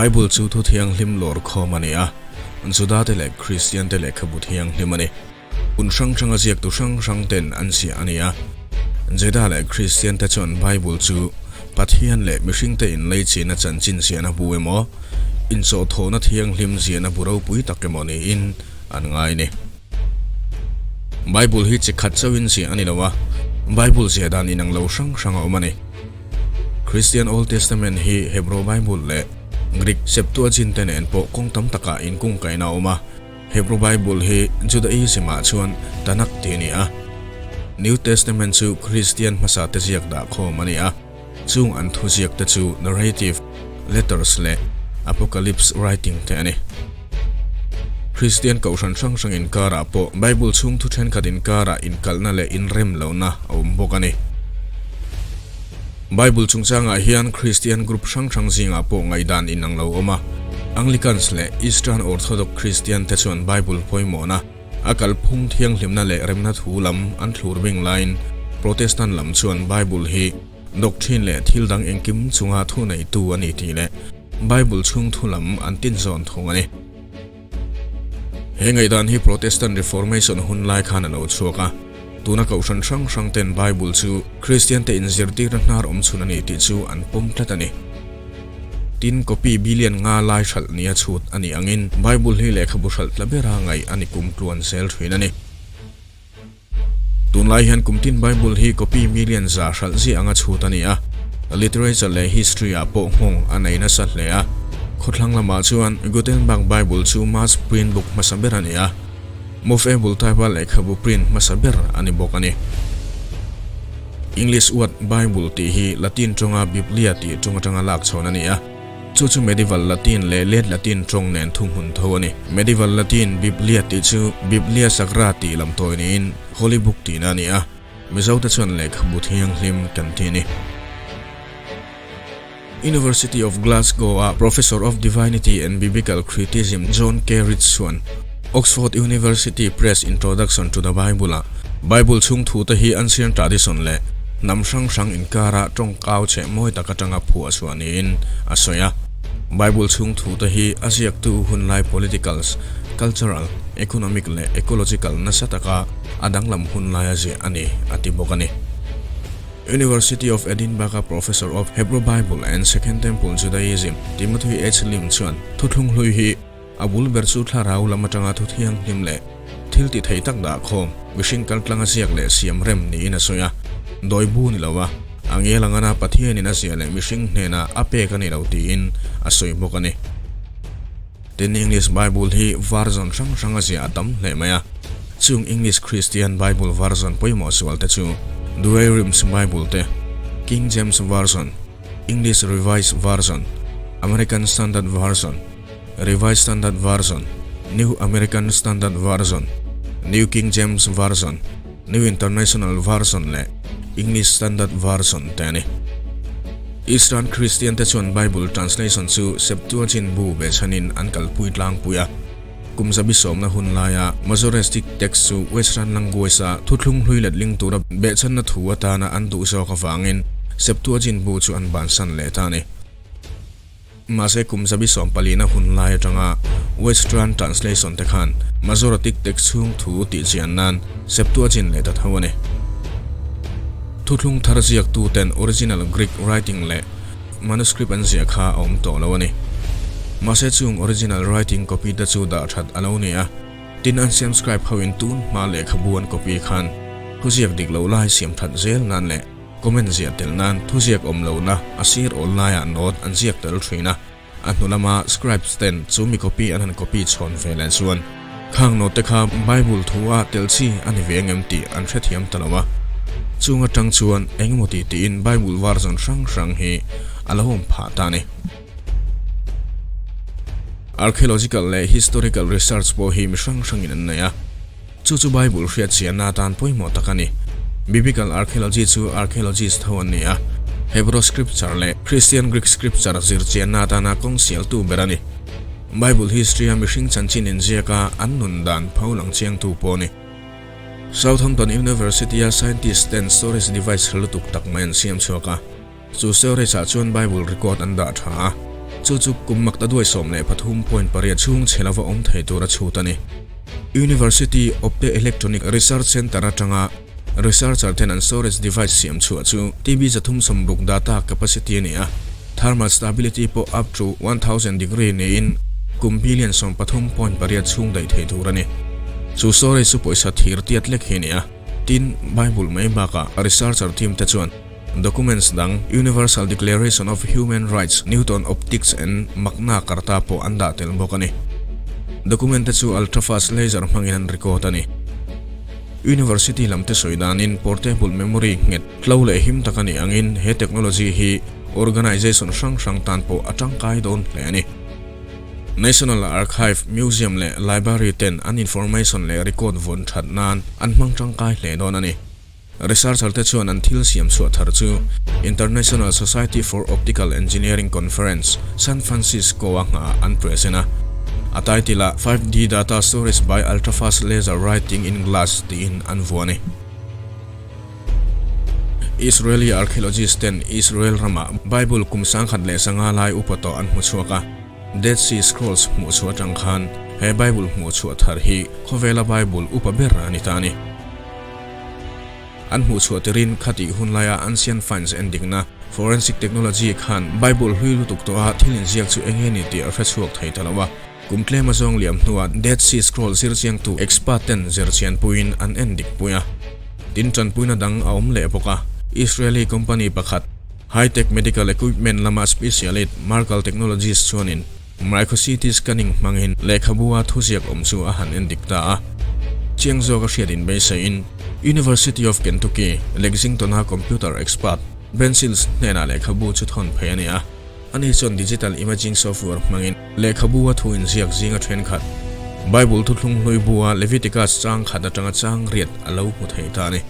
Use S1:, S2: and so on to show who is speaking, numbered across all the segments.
S1: Bible chu thu thianghlim lawr khawm a ni a, Judate leh Kristiante lehkhabu thianghlim a ni. Hun hrang hranga ziaktu hrang hrang ten an ziah a ni a. Juda leh Kristiante chuan Bible chu Pathian leh mihringte inleichina chanchin ziahna bu emaw, inchawhthawhna thianghlim ziahna bu ropui tak emaw niin an ngai a ni. Bible hi chi khat chauhin ziah a ni lo a, Bible ziah dan inang lo hrang hrang a awm a ni. Christian Old Testament hi Hebrew Bible leh Greek Septuagint te nen pawh kawng tam takah inkungkaihna a awm a. Hebrew Bible hi Judaism ah chuan Tanakh tih a ni a. New Testament chu Kristian hmasa te ziak dah khawm a ni a, chung an thuziak te chu narrative, letters leh apocalypse writing te a ni. Kristian kohhran hrang hrang inkarah pawh Bible chhung thu thenkhat inkarah inkalhna leh inrem lohna a awm bawk a ni. Bible chungchangah hian Kristian group hrang hrang zingah pawh ngaihdan inang lo awm a. Anglicans leh Eastern Orthodox Kristian te chuan Bible pawimawhna, a kalphung thianghlimna leh remna thu lam an thlur bing laiin Protestant lam chuan Bible hi doctrine leh thil dang engkim chunga thuneitu a ni tih leh Bible chhung thu lam an tinzawn thung a ni. He ngaihdan hi Protestant Reformation hun lai khan a lo chhuak a, tuna kohhran hrang hrang ten Bible chu Kristian te inzirtirna hnar awm chhun a ni tih chu an pawm tlat a ni. Tin, copy billion nga lai hralh nia chhut a nih angin Bible hi lehkhabu hralh tla bera ngaih a ni kum tluan zel thin a ni. Tunlai hian kum tin Bible hi copy million za hralh ziah anga chhut a ni a, literature leh history ah pawh nghawng a nei nasa hle a. Khawthlang lamah chuan Gutenberg Bible chu mass print book hmasa ber a ni a, movable type a lehkhabu print hmasa ber a ni bawk a ni. English word Bible tih hi Latin tawnga Biblia tih tawng atanga lak chhawn a ni a. Chu chu Medieval Latin leh Late Latin tawng nen thuhmun tho a ni. Medieval Latin Biblia tih chu Biblia Sacra tih lam tawi niin Holy Book tihna a ni a, Mizote chuan lehkhabu thianghlim kan ti a ni. University of Glasgow-a Professor of Divinity and Biblical Criticism John K. Ritz chuan Oxford University Press Introduction to the Bible-ah Bible chhung thute hi ancient tradition leh hnam hrang hrang inkara tawngkau cheh mawi tak atanga phuah chhuah niin a sawi a. Bible chhung thute hi a ziaktu hunlai politicals, cultural, economic leh ecological nasa taka a danglam hunlai a ziah a ni a ti bawk a ni. University of Edinburgh-a Professor of Hebrew Bible and Second Temple Judaism Timothy H. Lim chuan thuthlung hlui hi A bul ber chu thlarau lam atanga thu thianghlim leh thil ti thei tak dah khawm, mihring kaltlanga ziak leh siam rem niin a sawi a. Dawi bu ni lova, a ngel angana Pathianin a ziah leh mihring hnenah a pek a ni lo tiin a sawi bawk a ni. Tin, English Bible hi version hrang hrang a ziah a tam hle mai a. Chung English Christian Bible version pawimawh sual te chu Douay-Rheims Bible te, King James Version, English Revised Version, American Standard Version, Revised Standard Version, New American Standard Version, New King James Version, New International Version leh English Standard Version te a ni. Eastern Christian te chuan Bible translation chu Septuagint bu ve chhanin an kalpui tlangpui a. Kum zabi sawmna hun laia Masoretic text chu Western language-a thuthlung hlui letling tura behchhanna thu atana an duh zawk avangin Septuagint bu chu an bansan leh ta a ni. Mahse kum zabi sawmpalina hun lai atanga Western Translation te khan Masoretic text chhung thu tih chian nan Septuagint leh ta tho a ni. Thuthlung thar ziaktu ten original Greek writing leh manuscript an ziah kha a awm tawh lo a ni. Mahse chung original writing copy te chu dah that a lo ni a, tin an siam scribe ho in tun hma lehkhabu an copy khan thuziak dik lo lai siam that zel nan leh Comment ziah tel nan thuziak awm lohna a sir awl laiah note an ziak tel thin a, a hnu lama scribes ten chu mi copy an han copy chhawn ve leh chuan khang note te kha Bible thu a tel chi a ni ve angem tih an hrethiam ta lo a. Chung atang chuan engemaw tih tiin Bible version hrang hrang hi a lo awm phah ta a ni. Archaeological leh historical research pawh hi mi hrang hrangin an nei a. Chu chu Bible hriatchianna atan pawimawh tak a ni. Biblical archaeology chu archaeologist ho an ni a, Hebrew Scripture leh Christian Greek Scripture zirchianna atana kawng sialtu ber a ni. Bible history-a mihring chanchin inziaka an nun dan pho lang chiangtu pawh a ni. Southampton University-a scientist ten storage device hla lutuk tak mai an siam chhuak a. Chu storage-ah chuan Bible record an dah tha a. Chu chu kum maktaduai 13.8 chhung chhe lova awm thei tura chhut a ni. University Optoelectronic Research Centre atanga researcher ten an storage device siam chhuah chu TB 360 data capacity a ni a, thermal stability pawh up to 1000 degree niin kum billion 13.8 chhung daih thei tur a ni. Chu storage chu pawisa thir tiat lek hi a ni a, tin Bible mai bakah researcher team te chuan Documents dang Universal Declaration of Human Rights, Newton Optics and Magna Carta pawh an dah tel bawk a ni. Document te chu ultrafast laser hmangin an record a ni. University lam te sawi danin portable memory nghet tlo leh him tak a nih angin he technology hi organization hrang hrang tan pawh a tangkai dawn hle a ni. National Archive, Museum leh Library ten an information leh record vawn that nan an hmang tangkai hle dawn a ni. Researcher te chuan an thil siam chhuah thar chu International Society for Optical Engineering Conference, San Francisco a nghah an present a. A title ah 5D Data Storage by Ultrafast Laser Writing in Glass tiin an vuah a ni. Israeli archaeologist ten Israel ramah Bible kum 1005 lai upa tawh an hmu chhuak a. Dead Sea Scrolls hmuh chhuah atang khan he Bible hmuh chhuah thar hi khawvela Bible upa ber a ni ta a ni. An hmuh chhuah tirin khatih hun laia ancient finds en dikna forensic technology khan Bible hlui lutuk tawha thil inziak chu eng nge ni tih a hre chhuak thei ta lo a. Kum tlema zawng liam hnuah Dead Sea Scroll zirchiangtu expert ten zirchian puiin an en dik pui a. Tin tanpuina dang a awm leh bawk a, Israeli company pakhat High-tech medical equipment lama specialist Markal Technologies chuanin micro-CT scanning hmangin lehkhabu-a thuziak awm chu a han en dik ta a. Chiang zawk a hriat inbeisaiin University of Kentucky, Lexington-a computer expert Ben Sills hnenah lehkhabu chu thawn phei a ni a. Ani chuan digital imaging software hmangin lehkhabu-a thu inziak zinga thenkhat Bible thuthlung hlui bu-a Leviticus chang khat atanga chang riat a lo hmu thei ta a ni.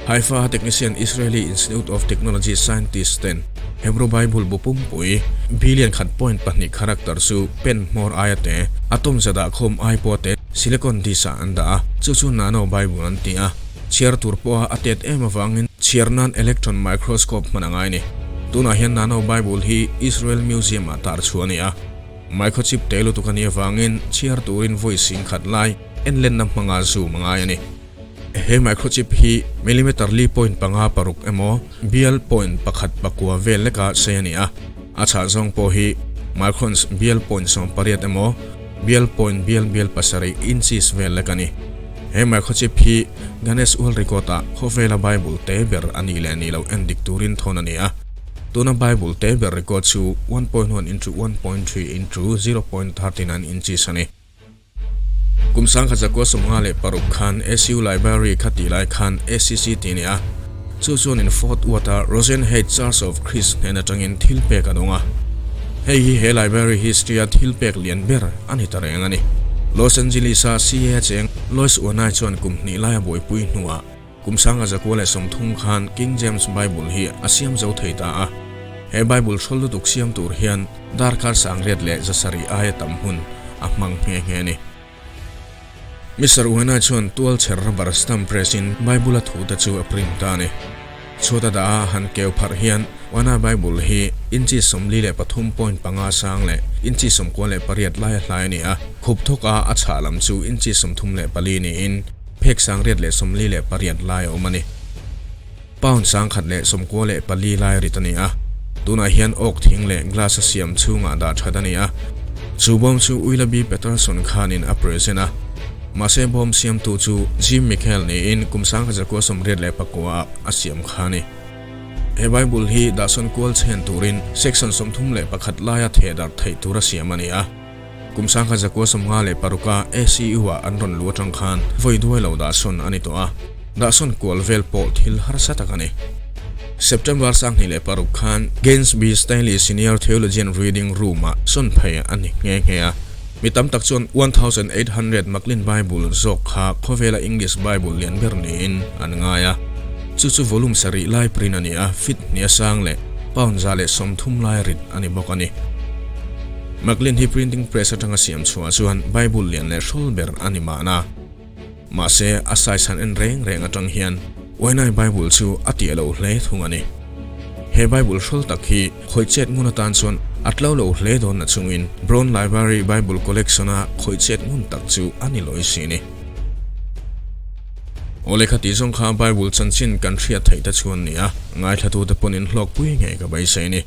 S1: Haifa technician Israeli Institute of Technology scientist ten Hebrew Bible bu pumpui billion khat point pahnih character chu pen hmawr aia te, atom za dah khawm ai pawh te silicon disk ah an dah a, chu chu nano Bible an ti a. Chhiar tur pawha a tet em avangin chhiar nan electron microscope hman a ngai ni. Tunah hian nano Bible hi Israel Museum ah tar chhuah a ni a. Microchip te lutuk a nih avangin chhiar turin vawi sing khat lai enlenna hmanga zoom a ngai a ni. He microchip hi millimeter li point panga paruk emaw bial point pakhat pakua vel leka sei a ni a, a chhah zawng pawh hi microns bial point 18 emaw bial point bial bial pasarih inches vel lek a ni. He microchip hi Guinness World Record ah khawvela Bible te ber a nih leh nih loh en dik turin thawn a ni a, tuna Bible te ber record chu 1.1 into 1.3 into 0.39 inches a ni. Kum 1956 khan ACU Library kha tih lai khan ACC tih a ni a, chu chuanin Fort Worth-a Rosenhead Church of Christ hnen atangin thil pek a dawng a. Hei hi he library history-a thil pek lian ber a ni ta reng a ni. Los Angeles-a CA cheng Lois Uanai chuan kum hnih laia buaipui hnuah kum 1930 khan King James Bible hi a siam zo thei ta a. He Bible hrawl lutuk siam tur hian Darkar 1170 aia tam hun a hmang nghe nghe a ni. Mister Uena chuan tual chher rubber stamp press in Bible a thu te chu a print ta a ni. Chhuat a dah a han keu pharh hian Uena Bible hi inchi 43.5 sang leh inchi 98 lai a hlai a ni a, khup thawk a a chhah lam chu inchi 34 niin phek 148 lai a awm a ni. Pound 194 lai rit a ni a, tunah hian awk thing leh glass a siam chhungah dah that a ni a. Chu bawm chu Willoughby Peterson khanin a present a, mahse bawm siamtu chu Jim Michael niin kum 1989 ah a siam kha a ni. He Bible hi dahsawn kual chhen turin section 31 laia theh darh theih tura siam a ni a. Kum 1956 a ACU ah an rawn lu atang khan vawi duai lo dahsawn a ni tawh a, dahsawn kual vel pawh thil harsa tak a ni. September 26 khan Gaines B. Staley Senior Theologian Reading Room ah sawn phei a ni nghe nghe a. Mi tam tak chuan 1800 McLean Bible zawk kha khawvela English Bible lian ber niin an ngai a. Chu chu volume sarih lai print a ni a, feet hnih a sang leh pound 130 lai rit a ni bawk a ni. McLean hi printing press atanga siam chhuah chuan Bible lian leh hrawl ber a ni mahna. Mahse, a size han en reng reng atang hian Uainai Bible chu a tih lo hle thung a ni. He Bible hrawl tak hi khawih chet ngun atan chuan A tlo lo hle dawn na chungin Brown Library Bible Collection-a khawih chet ngun tak chu a ni lawi si ni. Aw lehkha tih zawng kha Bible chanchin kan hriat theih te chuan nia, ngaithlatute pawhin hlawkpui ngei ka beisei ni.